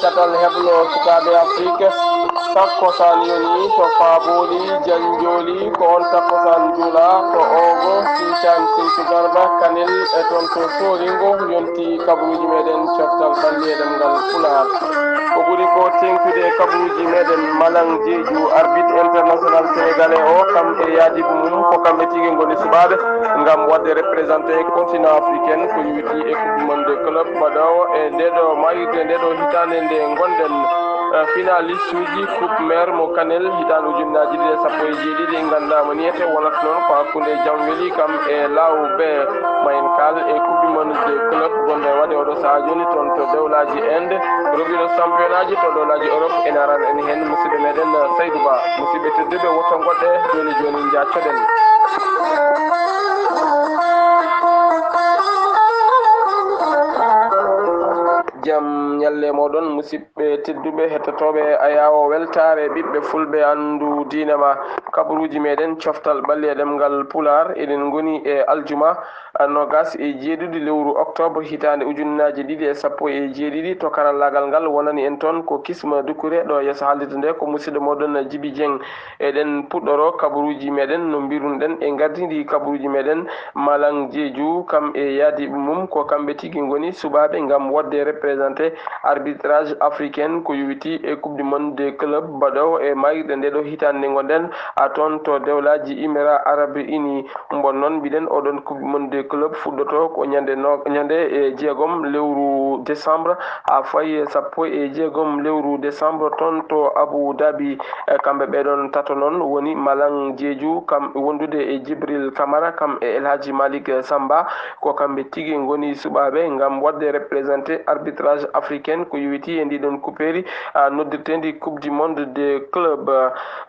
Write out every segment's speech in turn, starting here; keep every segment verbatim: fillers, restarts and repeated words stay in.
Catal heblo sukaaɓe Afrik, takkosan yoni to Faabooli, Janjooli, ko on takkosan juula, ko Oogo, Siican, Seyku Garba, Kanel, e toon to Soolingo, yonti kabaruuji meɗen coftal ɓalli e ɗemngal Pulaar. Ko ɓuri ko teeŋtude e kabaruuji meɗen, Malang Jeeju, arbitre international sénégalais o, kam e yaadiiɓe mum, ko kamɓe tigi ngoni suɓaaɓe ngam waɗde représenté continent africain, ko yowiti e Coupe du Monde des clubs baɗoowo e nde ɗo maayirde, nde ɗo hitaande nde ngonɗen. Eh, finaliste uji Coupe Maire mo Kanel hitaande ujunnaaji ɗiɗi e sappo e jeeɗiɗi nganndaama ni ete, wonata noon ko hakkunde Jamweli kam e Lawbe. Ma en kaal e Coupe du Monde des clubs gonɗo e waɗe oɗo sahaa jooni toon to dewlaaji Inde, robiɗo championnat ji to dewlaaji Europe. Ene arana en heen musidɗo meɗen Saydou Ba. Musidɓe tedduɓe, woto ngoɗɗe, jooni jooni njaccoɗen. Jam ñalle moɗon, musidɓe tedduɓe hettotooɓe Ayaawo Weltaare, ɓiɓɓe Fulɓe, Anndu Diine Ma, kabaruuji meɗen coftal ɓalli e ɗemngal Pulaar. Eɗen ngoni e aljuma, a, noogas e jeeɗiɗi lewru octobre, hitaande ujunnaaji ɗiɗi e sappo e jeeɗiɗi. To karallaagal ngal wonani en toon ko Kisma Dukure, ɗo yeeso haalirde nde ko musidɗo moɗon Jibi Dieng. Eɗen puɗɗoro kabaruuji meɗen no mbirunoɗen e gardidi kabaruuji meɗen. Malang Jeeju kam e yaadiiɓe mum, ko kamɓe tigi ngoni suɓaaɓe ngam waɗde représenté arbitrage africain ko yowiti e Coupe du Monde des clubs baɗoowo e maayirɗe nde ɗo hitaande nde ngonɗen, a, toon to dewlaaji Émirats Arabes Unis. Mbon noon mbiɗen oɗon Coupe du Monde des clubs fuɗɗoto ko ñande no, ñande e jeegom lewru décembre, haa fayi sappo e jeegom lewru décembre toon to Abu Dhabi. E kamɓe ɓeɗon tato noon woni Malang Jeeju, kam wondude e Jibril Kamara, kam e El Hadji Malick Samba. Ko kamɓe tigi ngoni suɓaaɓe ngam waɗde représenté arbitrage africain ko yowiti e ndiɗon coupeeri, a, noddirteendi Coupe du Monde des clubs.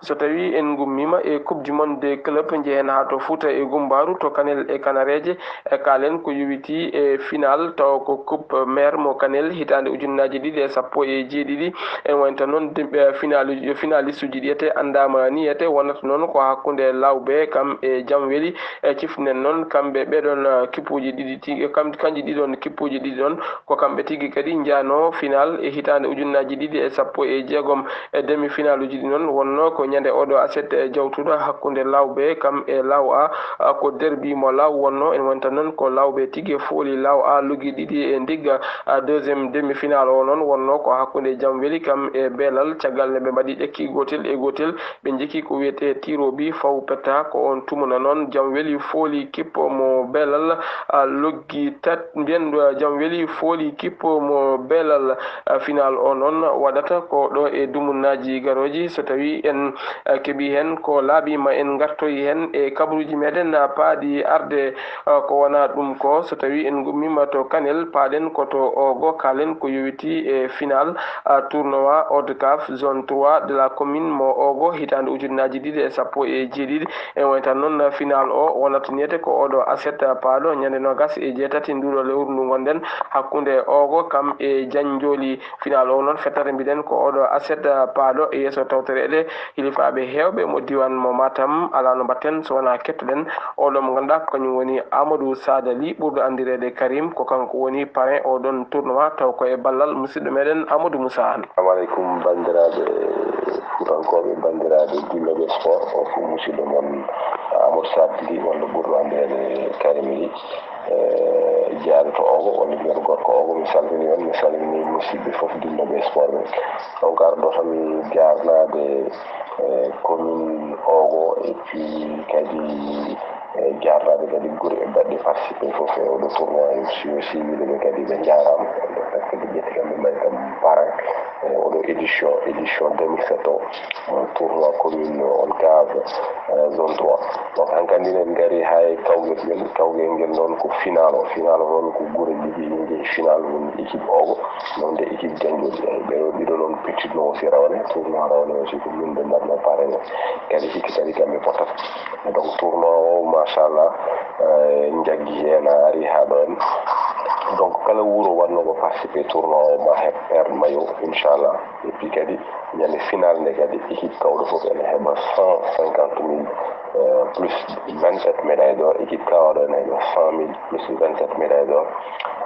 So tawii en ngummiima e Coupe du Monde des clubs, njehen haa to Fuuta e Gumbaaru, to Kanel e Kanareeje, e kaalen ko yowiti e final, tawa ko Coupe Maire mo Kanel hitaande ujunnaaji ɗiɗi e sappo e jeeɗiɗi. En wonta noon de, eh, finaluji, finaliste uji ɗi ete anndaama ni ete, wonata noon ko hakkunde Lawbe kam e Jamweli. E ciftinen noon kamɓe ɓeɗon, eh, kippuuji ɗiɗi ti-, kam-, kanji ɗiɗon kippuuji ɗiɗi ɗon, ko kamɓe tigi kadi njano final e hitaande ujunnaaji ɗiɗi e sappo e jeegom. E demi-finaluji ɗi noon wonno ko ñande oɗo aset, e, jawtuɗo hakkunde Lawbe kam e Law A, a, ko derbi mo Law wonno. En wonta noon ko Lawbe tigi fooli Law A luggi ɗiɗi e ndigga. A, deuxième demi-finale o noon wonno ko hakkunde Jamweli kam e Belal, caggal nde ɓe mbaɗi ɗekki gootel e gootel, ɓe njikki ko wiyetee tiroɓi faw petta. Ko on tumuna noon Jamweli fooli kippo mo Belal, a, luggi tat-, mbiyen, a, Jamweli fooli kippo mo Belal. A, final o noon waɗata ko ɗo e dumunnaaji garooji. So tawii en, a, keɓii heen ko laaɓi, ma en ngartoyi heen e kabaruuji meɗen, a, paaɗi arde, a, ko wonaa ɗum ko. So tawii en ngummiima to Kanel, paaɗen ko to Oogo, kaalen ko yowiti e final, a, tournoi ODCAV zone trois de la commune mo Oogo, hitaande ujunnaaji ɗiɗi e sappo e jeeɗiɗi. En wonta noon final o wonata niyete ko oɗo aset paaɗo ñande noogas e jeetati nduɗo lewru ndu ngonɗen, hakkunde Oogo kam e Janjooli. Final o noon fettata mbiɗen ko oɗo aset paaɗo e yeeso tawtoreeɗe hilifaaɓe heewɓe mo diiwaan mo Matam. Alaa no mbaɗten so wonaa kettoɗen oɗo mo ngannduɗaa ko kañum woni Amadou Sada Ly, ɓurɗo anndireede Karim, ko kanko woni parrain oɗon tournoi, taw ko e ballal musidɗo meɗen Amadou Moussa Anne. Assalamu aleykum, banndiraaɓe Fuutankooɓe, banndiraaɓe dillooɓe sport, o ko musidɗo mon Amadou Sad Ly, walla ɓurɗo anndireede Karim Ly. E, jeyaaɗo to Oogo, walla mbiyen gorko Oogo, mi salmini on, mi salmini musidɓe fof dillooɓe sport ɓe. Donc, arɗo tan jaarnaade, e, commune Oogo, et puis kadi, e, jaarnaade kadi gure baɗɗe participé fof e oɗo tournoi, si, si wiide ɓe kadi ɓe njaaraama. Par ce que ɓe ƴetti kam ɓe mbaɗi kam parrain, e, oɗo édition, édition deux mille sept o, e, tournoi commune ODCAV, e, zone trois. Donc, hankandi en ngari haa e kawgel ngel, kawgel ngel noon ko final o. Final o noon ko gure ɗiɗi njehi final, woni équipe Oogo, noon nde équipe Janjooli. Eyi, ɓe ɗiɗo noon pettitno aussi rawane, tournoi rawane aussi ko min nde mbaɗno parrain o. Kadi hikki kadi kamɓe pottata. Donc, tournoi o, machallah, eh, jaggi heen, a ari haa ɗo en. Donc, kala wuro waɗnooɗo participé tournoi o ma heɓ paire maillot, inchallah. Et puis kadi, ñande final nde kadi, équipe kawɗo fof ene heɓa cent cinquante mille. Plus vingt-sept médailles d'or, équipe kawaɗo en ay ɗo cent mille plus vingt-sept médailles d'or.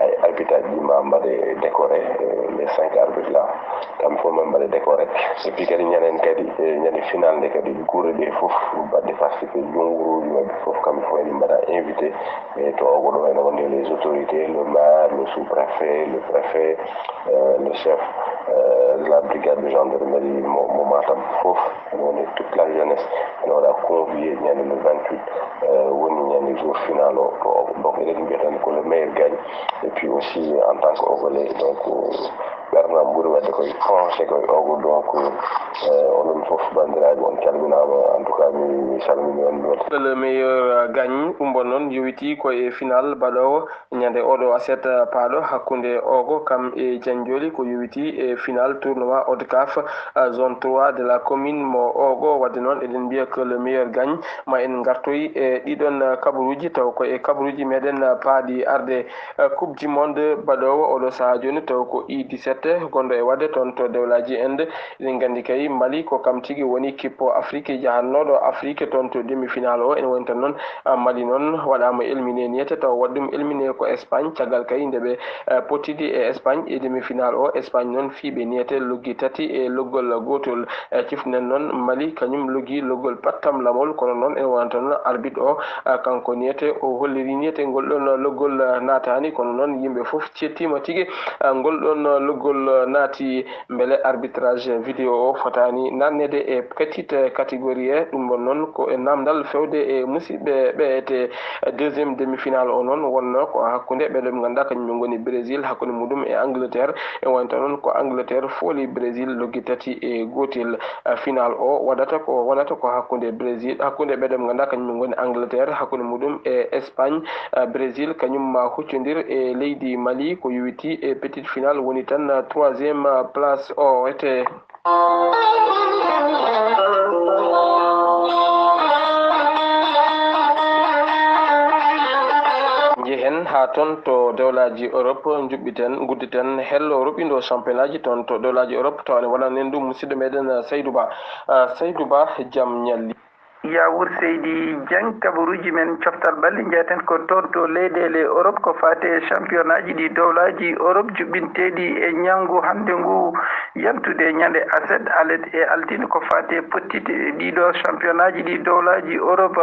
Ay arbitre aji ɗi ma mbaɗe décoré, les cinq arbitres là, kamɓe fof ma mbaɗe décoré. Et puis kadi ñanden kadi, ñande final nde kadi, gure ɗe fof baɗɗe participé, jumwuruji maɓɓe fof kamɓe fof ene mbaɗa invité. E to ogo ɗo ene wonde les autorités, le maire, le sous-préfet, le préfet, le chef de la brigade de gendarmerie mo Matam fof, ene wonde toute la jeunesse ene waɗa convié ñande le vingt-huit, woni ñande jour final o to ogo. Donc eɗen mbiyatande ko le meilleur gagne. Et puis aussi en tant que ogole, donc ɓernam ɓuri wadde koye penché koye ogo. Donc onon fof banndiraaɓe, on calminaama. En tout cas mi salmini on. Le meilleur gagne, ɗum ɗon noon yowiti ko e final baɗoowo ñande oɗo aset paaɗo hakkunde ogo kam e janjoli, ko yowiti e final tournoi odcaf zone trois de la commune mo ogo. Wadde noon eɗen mbiya que le meilleur gagne. Ma en ngartoy e ɗiɗon kabaruuji taw ko e kabaruuji meɗen paaɗi arde. Coupe du monde baɗoowo oɗo sahaa jooni taw ko i dix-sept gonɗo e waɗde toon to dewlaaji Inde. Eɗen nganndi kay Mali ko kam tigi woni kippo Afrique jahannooɗo Afrique toon to demi final o. Ene woni tan noon Mali noon waɗaama éliminé niyete taw waɗi ɗum éliminé ko Espagne, caggal kay nde ɓe pottidi e Espagne e demi final o. Espagne noon fii ɓe niyete loggi tati e loggol gootol. Ciftuɗen noon Mali kañum loggi loggol pattam lamol, kono noon ene wonata noon arbitre o kanko niyete o holliri niyete ngol ɗon loggol naataani, kono noon yimɓe fof cettiima tigi ngol ɗon loggol naati. Mbele arbitrage vidéo o fotaani naatneede e petite catégorie? Ɗum ɗon noon ko e naamndal fewde e musidɓe ɓe ete deuxième demi-finale o noon wonno ko hakkunde ɓeɗe ɓe ngannduɗaa kañum ngoni Brésil hakkunde muɗum e Angleterre. E wonta noon ko Angleterre fooli Brésil loggi tati e gootel. Final o waɗata ko wonata ko hakkunde Brésil, hakkunde ɓeɗe ɓe ngannduɗaa kañum ngoni Angleterre hakkunde muɗum e Espagne. Brésil kañum ma huccondir e leydi Mali ko yowiti e petite finale woni tan troisième place o ete. Njehen haa toon to dewlaaji Europe, njuɓɓiten, ngudditen hello roɓindo championnat ji toon to dewlaaji Europe, tawa ne waɗanen ɗum musidɗo meɗen Saydou Ba. Saydou Ba, jam ñalli. Yaawur Seydi Dieng, kabaruuji men coftal ɓalli njeyaten ko toon to leyɗeele Europe ko faati e championnat ji ɗi dowlaaji Europe juɓɓinteeɗi e ñalngu hannde ngu. Yaltude ñande aset, alet e altine ko faati e pottite ɗiɗo championnat ji ɗi dowlaaji Europe.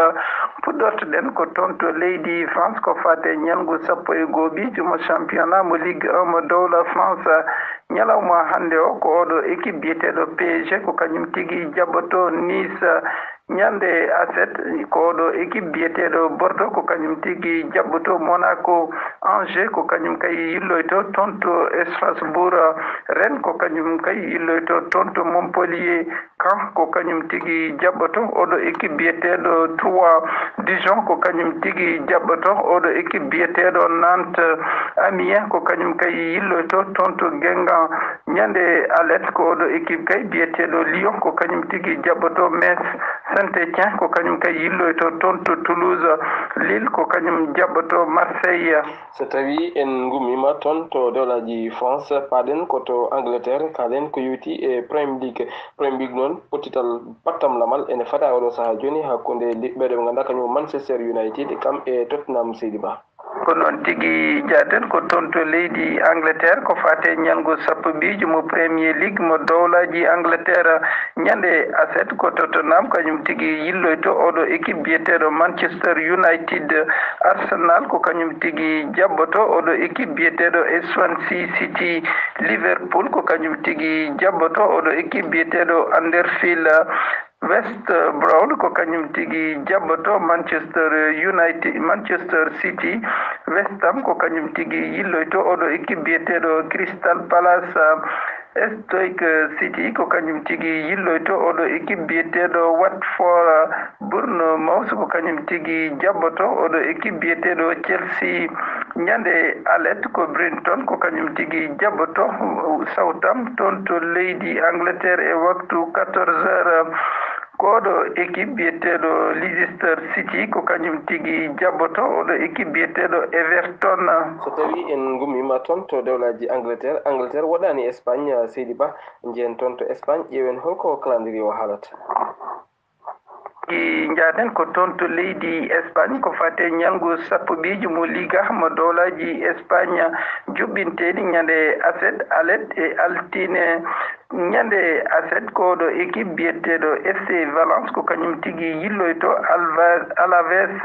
Puɗɗortoɗen ko toon to leydi France ko faati e ñalngu sappo e gohoɓiijo mo championnat mo Ligue un mo dowla France. Ñalawma hannde o ko oɗo équipe biyeteeɗo P S G ko kañum tigi jaɓɓoto Nice. Ñande aset ko oɗo équipe biyeteeɗo Bordeaux ko kañum tigi jaɓɓoto Monaco. Angers ko kañum kay yilloyto toon to Strasbourg. Rennes ko kañum kay yilloyto toon to Montpellier. Caen ko kañum tigi jaɓɓoto oɗo équipe biyeteeɗo Troyes. Dijon ko kañum tigi jaɓɓoto oɗo équipe biyeteeɗo Nantes. Amiens ko kañum kay yilloyto toon to Guingamp. Ñande alet ko oɗo équipe kay biyeteeɗo Lyon ko kañum tigi jaɓɓoto Metz. Saint-Étienne ko kañum kay yilloyto toon to Toulouse. Lille ko kañum jaɓɓoto Marseille. So tawii en ngummiima toon to dowlaaji France, paaɗen ko to Angleterre, kaalen ko yowiti e Premier League. Premier League noon, pottital pattam lamal ene fada oɗo sahaa jooni hakkunde li-, ɓeɗe ɓe ngannduɗaa kañum Manchester United kam e Tottenham, Seydi Ba. Ko noon tigi, njaaten ko toon to leydi Angleterre, ko faati e ñalngu sappo ɓiijo mo Premier League mo dowlaaji Angleterre. Ñande aset ko Tottenham kañum tigi yilloyto oɗo équipe biyeteeɗo Manchester United. Arsenal ko kañum tigi jaɓɓoto oɗo équipe biyeteeɗo Swansea City. Liverpool ko kañum tigi jaɓɓoto oɗo équipe biyeteeɗo Huddersfield. West Brom ko kañum tigi jaɓɓoto Manchester United, Manchester City. West Ham ko kañum tigi yilloyto oɗo équipe biyeteeɗo Crystal Palace. Stoke City ko kañum tigi yilloyto oɗo équipe biyeteeɗo Watford. Bournemouth ko kañum tigi jaɓɓoto oɗo équipe biyeteeɗo Chelsea. Ñande alet ko Brighton ko kañum tigi jaɓɓoto Southampton to leydi Angleterre e waktu quatorze heures. Ko oɗo équipe biyeteeɗo Leicester City ko kañum tigi jaɓɓoto oɗo équipe biyeteeɗo Everton. So tawii en ngummiima toon to dowlaaji Angleterre, Angleterre waɗaani Espagne, Seydi Ba, njehen toon to Espagne, ƴeewen holko calendrier o haalata. Ki njaaten ko toon to leydi Espagne, ko fate ñalngu sappo ɓiijo mo Liga mo dowlaaji Espagne, juɓɓinteeɗi ñande aset, alet e altine. Ñande aset ko oɗo équipe biyeteeɗo F C Valence, ko kañum tigi yilloyto Alva-, Alaves.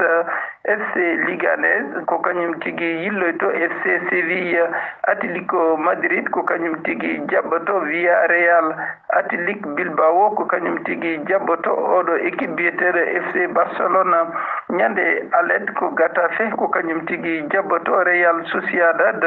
F C Leganés ko kañum tigi yilloyto F C Sevilla. Atlético Madrid ko kañum tigi jaɓɓoto Villarreal. Athletic Bilbao ko kañum tigi jaɓɓoto oɗo équipe biyeteeɗo F C Barcelona. Ñande alet ko Getafe ko kañum tigi jaɓɓoto Real Sociedad.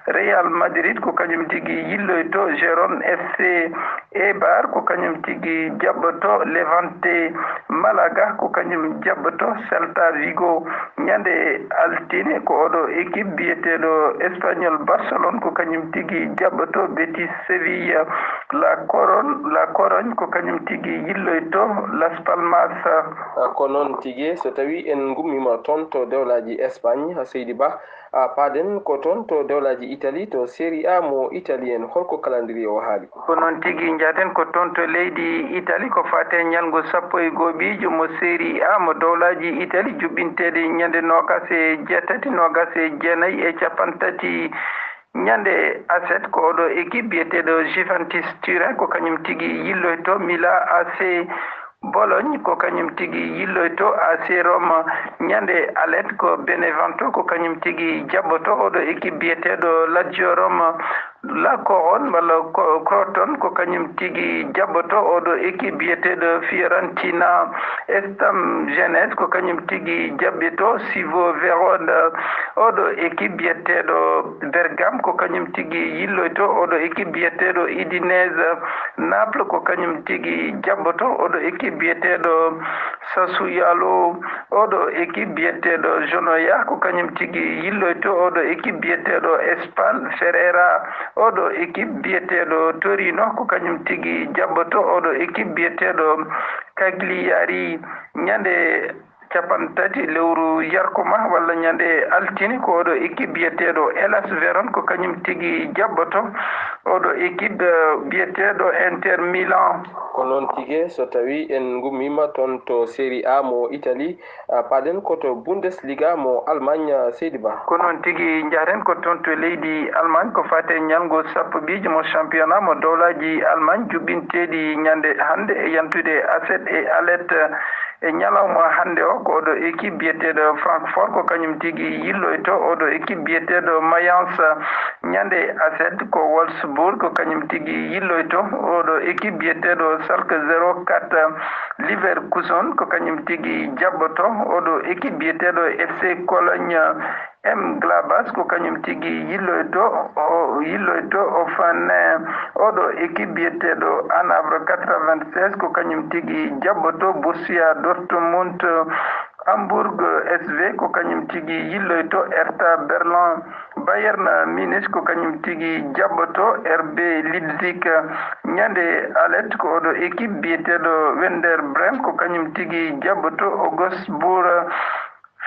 Real Madrid ko kañum tigi yilloyto Gérone F C. Eibar ko kañum tigi jaɓɓoto Levante. Malaga ko kañum jaɓɓoto Celta Vigo. Ñande altine ko oɗo équipe biyeteeɗo Espagnol Barcelone ko kañum tigi jaɓɓoto Betis Sevilla. La Coron-, La Corogne ko kañum tigi yilloyto Las Palmas. Ah, ko noon tigi, so tawi en ngummiima toon to dewlaaji Espagne, Seydi Ba, ah, paaden ko toon to dewlaaji Italie, to Serie A mo Italie en, holko calendrier o haali? Ko noon tigi, njaaten ko toon to leydi Italie, ko fate ñalngu sappo e go'oɓiijo mo Serie A mo dowlaaji Italie, juɓɓinteeɗi ñande noogas e jeetati, noogas e jeenayi e capanɗe tati. Ñande aset ko oɗo équipe biyeteeɗo Juventus Turin, ko kañum tigi yilloyto Milan A C. Bologne ko kañum tigi yilloyto A C Roma. Ñande alet ko Benevento ko kañum tigi jaɓɓoto oɗo équipe biyeteeɗo Lazio Roma. La Coron walla ko-, Croton ko kañum tigi jaɓɓoto oɗo équipe biyeteeɗo Fiorentina. Stam Genese ko kañum tigi jaɓɓito Civo Verona. Oɗo équipe biyeteeɗo Bergame ko kañum tigi yilloyto oɗo équipe biyeteeɗo Udinese. Naples ko kañum tigi jaɓɓoto oɗo équipe biyeteeɗo Sassuolo. Oɗo équipe biyeteeɗo Genoa ko kañum tigi yilloyto oɗo équipe biyeteeɗo Spal Ferreira. Oɗo équipe biyeteeɗo Torino ko kañum tigi jaɓɓoto oɗo équipe biyeteeɗo Cagliari. Ñande capanɗe tati lewru yarkuma walla ñande altine ko oɗo équipe biyeteeɗo Hellas Verona ko kañum tigi jaɓɓoto oɗo équipe, eh, biyeteeɗo Inter Milan. Ko noon tigi, so tawi en ngummiima toon to Serie A mo Italie, ah, paaden ko to Bundesliga mo Allemagne, ah, Seydi Ba. Ko noon tigi, njaaten ko toon to leydi Allemagne, ko fate ñalngu sappo ɓiijo mo championnat mo dowlaaji Allemagne, juɓɓinteeɗi ñande hannde e yantude aset e alet. E ñalawma hannde o, ko oɗo équipe biyeteeɗo Francfort, ko kañum tigi yilloyto oɗo équipe biyeteeɗo Mayence. Ñande aset ko Wolfsburg, ko kañum tigi yilloyto oɗo équipe biyeteeɗo Schalke zéro quatre. Leverkusen ko kañum tigi jaɓɓoto oɗo équipe biyeteeɗo F C Cologne. M Gladbach ko kañum tigi yilloyto, o yilloyto Hoffenheim. Oɗo équipe biyeteeɗo Hanovre quatre-vingt-seize ko kañum tigi jaɓɓoto Borussia Dortmund. Hamburg S V ko kañum tigi yilloyto Hertha Berlin. Bayern Munich ko kañum tigi jaɓɓoto R B Leipzig. Ñande alet ko oɗo équipe biyeteeɗo Werder Bremen ko kañum tigi jaɓɓoto Augsburg.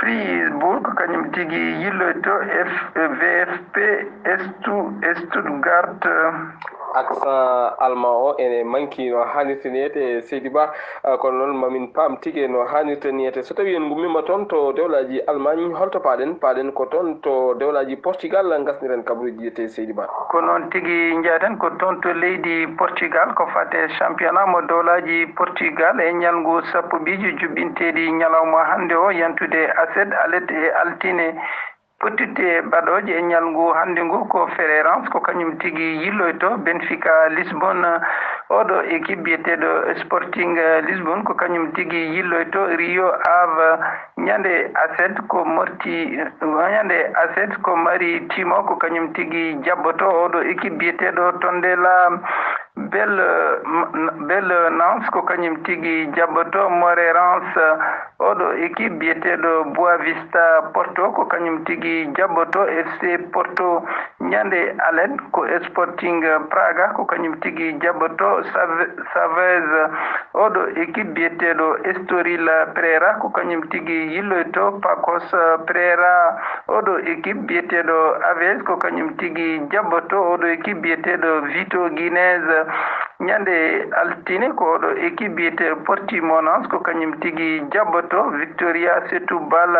Freiburg ko kañum tigi yilloyto F-, V F P Stu-, Stuttgart. Accent allemand o ene manki no haanirta ni ete, Seydi Ba, ah, kono noon mamin paam tigi no haanirta ni ete. So tawi en ngummiima toon to dewlaaji Allemagne, holto paaɗen? Paaɗen ko toon to dewlaaji Portugal, ngasniren kabaruuji ete, Seydi Ba. Ko noon tigi, njaaten ko toon to leydi Portugal, ko fate championnat mo dowlaaji Portugal e ñalngu sappo ɓiijo juɓɓinteeɗi ñalawma hannde o, yantude aset, alet e altine. Pottitte baɗooje e ñalngu hannde ngu ko Feirense, ko kañum tigi yilloyto Benfica Lisbonne. Oɗo équipe biyeteeɗo Sporting Lisbonne, ko kañum tigi yilloyto Rio Ave. Ñande aset ko Morti-, ñande aset ko Maritimo, ko kañum tigi jaɓɓoto oɗo équipe biyeteeɗo Tondela. Bel, Bel Nance ko kañum tigi jaɓɓoto Moreirense. Oɗo équipe biyeteeɗo Boavista Porto ko kañum tigi jaɓɓoto F C Porto. Ñande alet ko Sporting Praga ko kañum tigi jaɓɓoto Save- Savez. Oɗo équipe biyeteeɗo Estoril Pereira ko kañum tigi yilloyto Pacos Pereira. Oɗo équipe biyeteeɗo Aves ko kañum tigi jaɓɓoto oɗo équipe biyeteeɗo Vito Guinez. Ñande altine ko oɗo équipe biyeteeɗo Portimonense ko kañum tigi jaɓɓoto Victoria Setubal.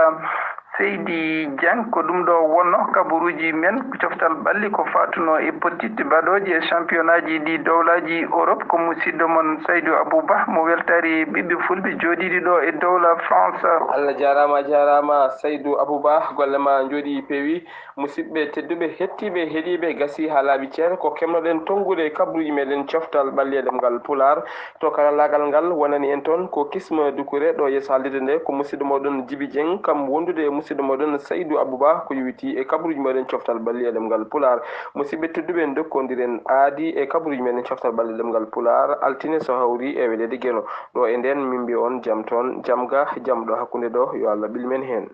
Seydi Dieng, ko ɗum ɗo wonno kabaruuji men, coftal ɓalli ko faatuno e pottitte baɗooje e championnatji ɗi dowlaaji Europe. Ko musidɗo mon Saydou Abouba mo weltari ɓiɓɓe fulɓe jooɗiiɗi ɗo e dowla France. Allah jaaraama, a jaaraama Saydou Abouba, golle ma njooɗi peewi. Musidɓe tedduɓe, hettiiɓe, heɗiiɓe, gasi haa laaɓi cer, ko keɓnoɗen tonngude e kabaruuji meɗen coftal ɓalli e ɗemngal Pulaar. To karallaagal ngal wonani en toon ko Kisma Dukure, ɗo yeeso haalirde nde ko musidɗo moɗon Jibi Dieng, kam wondude e musidɗo moɗon Saydou Abouba ko yowiti e kabaruuji meɗen coftal ɓalli e ɗemngal Pulaar. Musidɓe tedduɓe, en ndokkondiren aadi e kabaruuji meɗen coftal ɓalli e ɗemngal Pulaar, altine so hawri e weleede Geno. Ɗo e nden min mbiya on jam toon, jam ga, jam ɗo hakkunde ɗo, yo Allah ɓil men heen.